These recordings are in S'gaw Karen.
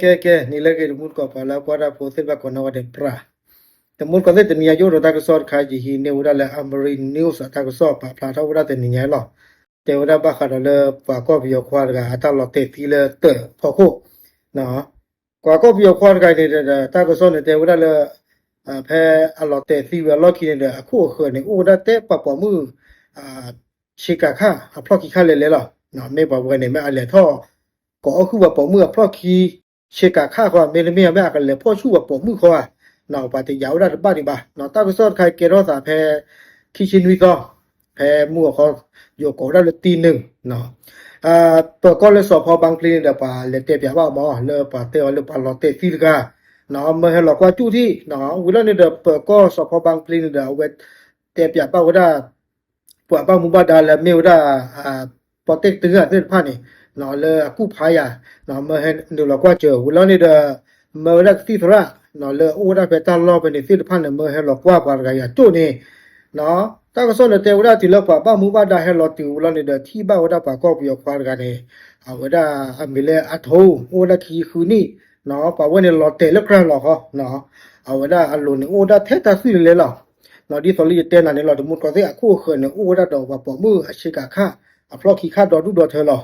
ကဲ ကဲ နံၤလၢအဂ့ၤ တမူတကိး ပှၤလၢကွၢ်တၢ်ဖိသ့ၣ်တဖၣ် ကိးနီၢ်ဂၤဒဲး ပြး တမူတကိးသ့ၣ် တနံၤအံၤ ယအိၣ်ဒီးတၢ်ကစီၣ်တခါ ယဟံးန့ၢ်ဝဲဒၣ်လၢ Amari News အတၢ်ကစီၣ် ပာ်ဖျါထီၣ်ဝဲဒၣ်တနံၤညါလီၤ. တဲဝဲဒၣ်ဘၣ်ဃးဒီးလၢပှၤကီၢ်ပယီၤခွါတဂၤ အတၢ်လီၤတဲာ်သံလၢတၢးဖီခိၣ် ပှၤကီၢ်ပယီၤခွါတဂၤန့ၣ်ဒီး တၢ်ကစီၣ်န့ၣ်တဲဝဲဒၣ်လၢ ဖဲအလီၤတဲာ်သံဝံၤအလီၢ်ခံန့ၣ်ဒီး အခိၣ်အဃၢၤန့ၣ် အိၣ်ဝဲဒၣ်ထဲပှၤပိာ်မုၣ် ဆ့ကၤခၣ်အဖျီၣ်ခံခါလဲၣ်လဲၣ်လီၤ. မ့ၢ်ပှၤဝဲန့ၣ် မ့ၢ်အလဲၤထီၣ် ကိးအီၣ်ဟုၣ်ပှၤပိာ်မုၣ်အဖျီၣ်ခံ ဆ့ကၤခၣ်ဃီ မ့တမ့ၢ် မ့ၢ်အကလဲၤဖီၣ်ဆူၣ်ပှၤပိာ်မုၣ်ဃီဧါ, ပှၤတယာ်ဝဲဒၣ်တဘၣ်ဒံးဘၣ်. တၢ်ကစီၣ်တခါကဲထီၣ်သးဖဲ ခံဆံနွံသီ ဖဲမုၢ်အီၤခီ ယိၤကိးဝဲဒၣ်လၢတံနုာ် ပၢၤကီၢ်လၢစီၤဖီဘါကလံန့ၣ်ဒီး ပှၤလဲၤတဲပၠးဘၣ်အီၤမး လၢပှၤတဲအီၤလၢပှၤလီၤတဲာ်သံတဂၤ မၢဟဲလီၤကွၢ်ကၠူၣ်ထံၣ် ဝံၤလီၤန့ၣ်ဒီး ပၢၤကီၢ်စီၤဖီဘါကလံန့ၣ်ဒီး အဝဲတဲပၠးဘၣ်ဝဲဒၣ် ပှၤဘၣ်မူဘၣ်ဒါလၢမ့ၢ်ဝဲဒၣ် ပီၣ်တဲၣ်တဂၤသ့ၣ်တဖၣ်န့ၣ် လၢအကူၣ်ဖးယၤ မၢဟဲနုာ်လီၤကွၢ်စၢၤ ဝံၤလီၤန့ၣ်ဒီး မၢဝဲဒၣ်ကသံၣ်သရၣ် လၢအအိၣ်ဝဲဒၣ်ဖဲတၢ်လီၢ်ဖဲန့ၣ်သ့ၣ်တဖၣ်န့ၣ် မၢဟဲလီၤကွၢ်ပှၤတဂၤယၤကၠိၣ်န့ၣ် တၢ်ကစီၣ်န့ၣ်တဲဝဲဒၣ်တုၤလၢပှၤဘၣ်မူဘၣ်ဒါဟဲလီၤတုၤဝံၤလီၤန့ၣ်ဒီး ထံၣ်ဘၣ်ဝဲဒၣ်ပှၤကီၢ်ပယီၤခွါတဂၤန့ၣ် အဝဲဒၣ်အမံၤလၢအထိ အိၣ်ဝဲဒၣ်ခံဆံဃုနံၣ် ပှၤဝဲန့ၣ်လီၤတဲာ်လၢကြၢးလီၤဃီ အဝဲဒၣ်အလိၤန့ၣ် အိၣ်ဝဲဒၣ်ထဲတၢ်သွံၣ်လဲၤလဲၤလီၤ. ဒ်သိးလၢယတဲနၤန့ၣ်လီၤ တမူတကိးသ့ၣ် အခိၣ်အဃၢၤန့ၣ် အိၣ်ဝဲဒၣ်ဒီးပှၤပိာ်မုၣ်အဆ့ကၤခၣ် အဖျီၣ်ခံခါဒီဒူၣ်ဒီထၢလီၤ.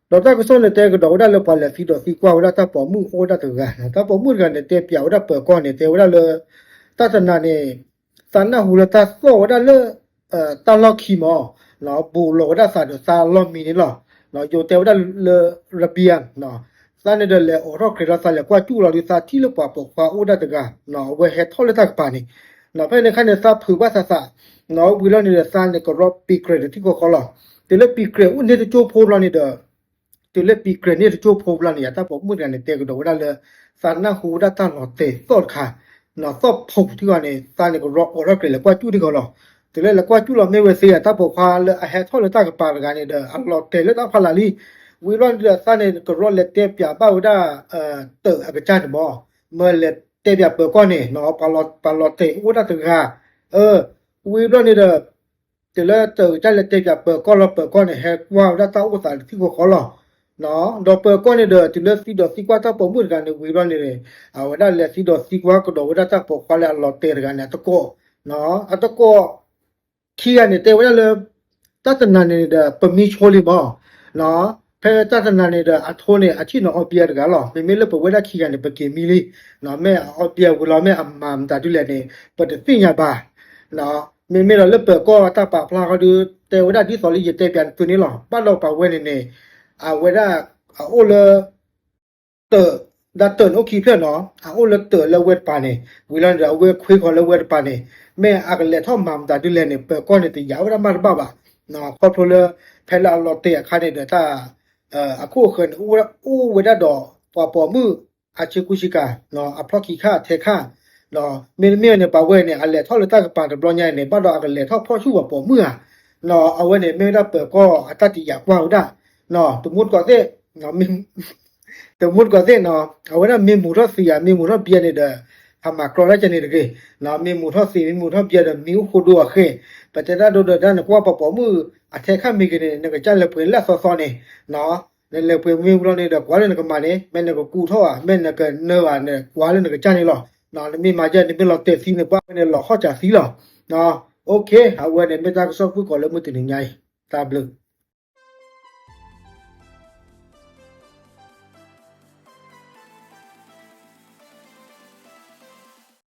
ဒီးတၢ်ကစီၣ်န့ၣ် တဲကဒီးဝဲဒၣ်လၢပှၤလဲၤသံဒီးသံကွၢ်ဝဲဒၣ်တၢ်ပိာ်မုၣ်အိၣ်ဝဲဒၣ်တဂၤ တၢ်ပိာ်မုၣ်တဂၤန့ၣ် တဲပၠးဝဲဒၣ်ပၢၤကီၢ်န့ၣ် တဲဝဲဒၣ်လၢ တၢ်တနၤန့ၣ် သးနၢ်ဟူလၢတၢ်သီၣ်ဝဲဒၣ်လၢ တၢ်လီၢ်ခံမး ဘူးလီၤဝဲဒၣ်သးဒီးသးလီၢ်မံန့ၣ်လီၤ. ယိၤတဲဝဲဒၣ်လၢ ရဘံယၤ သးန့ၣ်ဒီးလဲၤအိးထီၣ်ကြဲးဒီးသးလဲၤကွၢ်ကၠူၣ်လီၤဒီး သးထံၣ်လၢပှၤပိာ်ခွါအိၣ်ဒၣ်တဂၤ အဝဲဟဲထီၣ်လၢတၢ်ကပၤန့ၣ် ဖဲန့ၣ်အခါန့ၣ် သးဖုးဘၣ်သးသး ဝံၤလီၤန့ၣ်ဒီး သးန့ၣ်ကရီပံၤကြဲးဒီးထံကီၢ်ဃီလီၤ. တုၤလၢပံၤကြဲးအိၣ်န့ၢ်တကၠိဖိဘျီန့ၣ်ဒီး တုၤလၢပံၤကြဲးန့ၢ်တကၠိဖိဘျီန့ၣ် ယတၢ်ပိာ်မုၣ်တဂၤန့ၣ် တဲကဒီးဝဲဒၣ်လၢ သးနၢ်ဟူဝဲဒၣ်တၢ်လီၤတဲာ်သီၣ်တခါ သီၣ်ဖီထံဂီၤန့ၣ် သးန့ၣ်ကရီအိးထီၣ်ကြဲးလဲၤကွၢ်ကၠူၣ်ထံဂီၤလီၤ. တုၤလၢလဲၤကွၢ်ကၠူၣ်လီၤမ့ၢ်ဝဲသ့ဧါ တၢ်ပိာ်ခွါလၢအဟဲထီၣ်လၢတၢ်ကပၤတဂၤန့ၣ်ဒီး အလီၤတဲာ်လၢတၢ်ဖီလာ်လံ. ဝံၤဘျီန့ၣ်ဒီး သးန့ၣ်ကရီလဲၤတဲပၠးဘၣ်ဝဲဒၣ် တၢးအကစၢ်န့ၣ်မး မၢလဲၤတဲပၠးပၢၤကီၢ်န့ၣ် ပှၤလီၤတဲာ်အိၣ်ဝဲဒၣ်တဂၤ ဝံၤဘျီန့ၣ်ဒီး တုၤလၢတၢးအကစၢ်လဲၤတဲပၠးပၢၤကီၢ်လီၤ ပၢၤကီၢ်န့ၣ် ဟဲကွၢ်ဝဲဒၣ်တၢ်အိၣ်သးလၢထံကီၢ်ဃီလီၤ. ဒီးပၢၤကီၢ်န့ၣ်ဒီး တုၤလၢသံဒီးသံကွၢ်တၢ်ပိာ်မုၣ်တဂၤန့ၣ် ဝံၤဘျီန့ၣ် အဝဲဒၣ်လဲၤသံဒီးသံကွၢ်ကဒီးဝဲဒၣ်တၢ်ပိာ်ခွါလၢအလီၤတဲာ်တဂၤန့ၣ် အတကိး အတကိး ခံဂၤန့ၣ် တဲဝဲဒၣ်လၢ တၢ်တနၤန့ၣ်ဒီး ပမံဆိလံမး ဖဲတၢ်တနၤန့ၣ်ဒီး အထိန့ၣ် အထံၣ်နီၤအီဘံယၤတဂၤလီၤ. မ့မ့ၢ်လၢပဝဲဒၣ်ခံဂၤန့ၣ် ပက့ၤမံလံ. မ့ၢ်အီဘံယၤဝံၤလီၤ မ့ၢ်အမၤမတၤဒ်လဲၣ်န့ၣ် ပတသ့ၣ်ညါဘၣ်. မ့မ့ၢ်ဒီးလၢပၢၤကီၢ်တၢ်ပာ်ဖျါဃီဒီး တဲဝဲဒၣ်ဒ်သိးလၢယတဲပၠးသုန့ၣ်လီၤ. ဘၣ်ဒီးပှၤဝဲန့ၣ်န့ၣ် အဝဲဒၣ် အအိၣ်လၢ တၢး ဒၣ်တၢးန့ၣ်အိၣ်ခံဖျၢၣ်နီၤ အအိၣ်လၢတၢးလၢဝဲတပၤန့ၣ် ဝံၤလီၤန့ၣ်ဒီး အဝဲခွ့ဃီၤလၢဝဲတပၤန့ၣ် မ့ၢ်အကလဲၤထီၣ်မၤမတၤဒ်လဲၣ်န့ၣ် ပၢၤကီၢ်န့ၣ် တယာ်ဝဲဒၣ်မးတဘၣ်ဘၣ်. ခီဖျိလၢ ဖဲလၢအလီၤတဲာ်အခါန့ၣ်ဒီး တၢ် အခိၣ်အဃၢၤန့ၣ် အိၣ်ဝဲဒၣ်ဒီး ပှၤပိာ်မုၣ် အဆ့ကူဆ့ကၤ အဖျီၣ်ခံခါအထဲခါ ဒီးမ့တမ့ၢ်န့ၣ် ပှၤဝဲန့ၣ် အလဲၤထီၣ်လၢတၢ်ကပၤတဘျီညါန့ၣ် ဘၣ်ဒီးအကလဲၤထီၣ်ဖီၣ်ဆူၣ်ပှၤပိာ်မုၣ်ဧါ. အဝဲန့ၣ် မ့ၢ်ဝဲဒၣ်ပၢၤကီၢ်အတၢ်တယာ်ကွၢ်ဝဲဒၣ် တမူတကိးသ့ၣ် တမူတကိးသ့ၣ်နီၤ အဝဲဒၣ်မ့ၢ်မူၤထီၣ်သံးဧါ မ့ၢ်မူၤထီၣ်ဘံယၤန့ၣ်ဒီး အမၤကြီတၢ်ကဲန့ၣ်တဂ့ၤ. မ့ၢ်မူၤထီၣ်သံး မ့ၢ်မူၤထီၣ်ဘံယၤဒီး မံၤအိၣ်ဃိဒိအဃိ ပတဲတၢ်ဒိဒီးတၢ်န့ၣ် ကွၢ်ပှၤပိာ်မုၣ်အထဲခါမ့ၢ်ဂ့ၤန့ၣ် နကစၢ်လဲၤပှ့ၤလၢအသီသီန့ၣ် နလဲၤပှ့ၤမ့ၢ်ဝံၤလီၤန့ၣ်ဒီး ကွၢ်လၢနကမၤန့ၣ် မ့ၢ်နကကူးထီၣ်ဧါ မ့ၢ်နကနၢဘၣ်န့ၣ် ကွၢ်လၢနကစၢ်န့ၣ်လီၤ. နမ့ၢ်မၤယဲၢ် နမ့ၢ်လီၤတဲာ်သံန့ၣ် ကွၢ်ဝဲန့ၣ်လီၤဟီၣ်စၢ်သံလီၤ. အဝဲန့ၣ်မ့ၢ်တၢ်ကစီၣ်ဖုၣ်ကိာ်လၢမုၢ်တနံၤညါအံၤ တၢ်ဘျုး